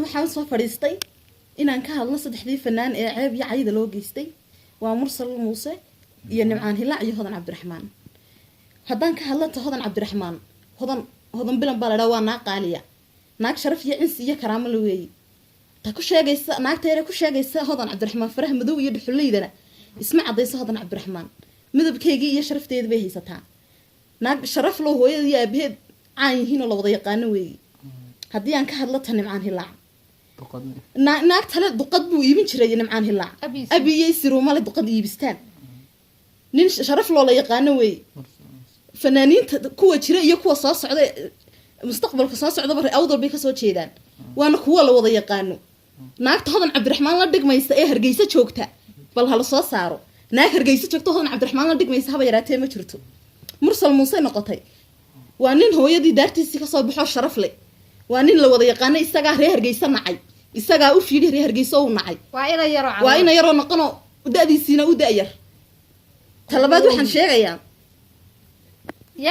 Waxaan soo fadhiistay inaan ka hadlo saddexdii fanaan ee ceeb iyo cayda loo geystay. Waa Mursal Muuse iyo Nimcaan Hilaac iyo Hodan Cabdiraxmaan. Haddaan ka hadlo ta Hodan Cabdiraxmaan, Hodan, Hodan Bilan baa la dhaha. Waa naag qaaliya, naag sharaf iyo cinsi iyo karaamo la weeyi. Ta ku sheegaysa, naagta yare ku sheegaysa Hodan Cabdiraxmaan faraha madow iyo dhuxuleydana, isma cadayso. Hodan Cabdiraxmaan midabkeygii iyo sharafteedi bay haysataa. Naag sharaf loo, hooyada iyo aabaheed caan yihiin oo la wada yaqaano weeyi. Haddii aan ka hadlo ta Nimcaan Hilaac, naag tale duqad buu iibin jiray Nimcaan Hilaac. Abiisi. Abiyey siruumale duqad iibistaan. Nin sharaf loo, la yaqaano weeye. Fanaaniinta kuwa jira iyo kuwa soo socda, mustaqbalka soo socdaba, reer Awdal bay kasoo jeedaan, waana kuwa la wada yaqaano. Naagta Hodan Cabdiraxmaan la dhigmaysa ee Hargeysa joogta bal hala soo saaro. Naag Hargeysa joogta Hodan Cabdiraxmaan la dhigmaysa haba yaraatee ma jirto. Mursal Muuse noqotay, waa nin hooyadii daartiisii kasoo baxoo sharaf leh, waa nin la wada yaqaano. Isagaa reer Hargeysa nacay, isagaa u fiidhi reer Hargeysa u nacay. Waa ina yaroo Waa ina yaroo noqono, da-diisiina u da-yar. Talabaad waxaan sheegayaa